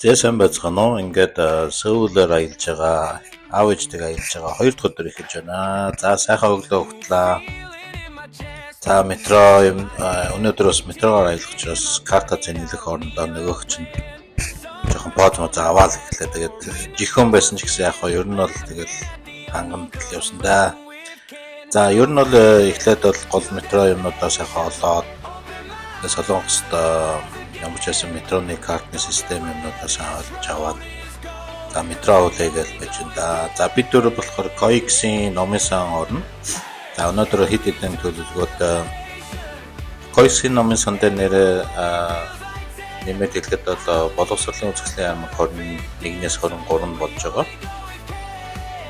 За, сайн байцгаана уу? Ингээд Сөүлээр аялж байгаа, аав ээжтэйгээ аялж байгаа хоёр дахь өдөр эхэлж байна. За, сайхан өглөө угтлаа. За, метро юм, өнөөдөр бас метроор аялах учраас карта зэнэлэх орондоо нөгөөх чинь жоохон поз моз аваад эхлэв. Тэгээд жихэн байсан ч гэсэн яг хоо ер нь бол тэгэл хангамт л явсан да. За, ер нь бол эхлээд бол гол метро юмнуудаа сайхан олоод, Солонгост ямар ч байсан метроны картны систем юмнуудаа сайн ойлгож аваад, за, метро хүлээгээл байж энэ да. За, бид дөрөв болохоор COEX-ийн номын сан орно. За, өнөөдөр хэд хэдэн төлөвлөгөөтэй. COEX-ийн номын сан дээр нэрээ нэмээд хэлэхэд бол боловсролын үзэсгэлэн аймаг 21-ээс 23 болж байгаа.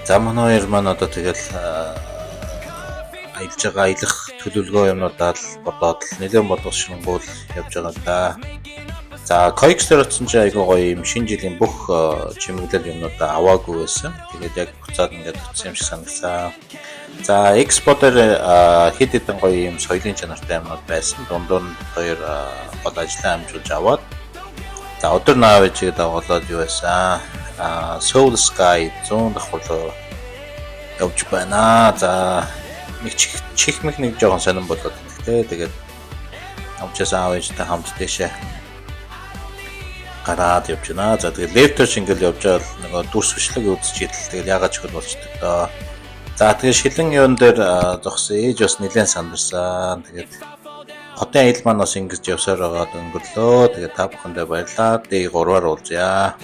За, манай хоёр маань одоо тэгэл аялж байгаа, аялах төлөвлөгөө юмнуудаа л бодоод л нэлээд боловсронгуул явж байгаа да. За, COEX дээр очсон чинь айгүй гоё юм шинэ жилийн бүх чимэглэл юмнуудаа аваагүй байсан. Тэгээд яг буцаад ингээд очсон юм шиг санагдсан. За, Экспо дээр хэд хэдэн гоё юм соёлын чанартай юмнууд байсан. Дундуур нь хоёр гол ажлаа амжуулж аваад, за, өдөр наав ээжигээ дагуулад юу байсан. Seoul Sky 100 давхар руу явж байна. За, нэг чихмэх нэг жоохон сонирн болоод байна те. Тэгээд амчаас аав ээжтэй хамт дээшээ гараад явж байна. За, тэгээд лифтээр шингэл явж байгаа л нөгөө дүрс бичлэг үзэж идэл тэгэл ягаад ч хөл болчдөг доо. За, тэгээд шилэн юун дээр зогсон ээж бас нэлээд сандарсан. Тэгээд хотын аялал маань бас ингэж явсаар байгаад өнгөрлөө. Тэгээд та бүхэндээ баярлалаа. D3-аар уулзъя.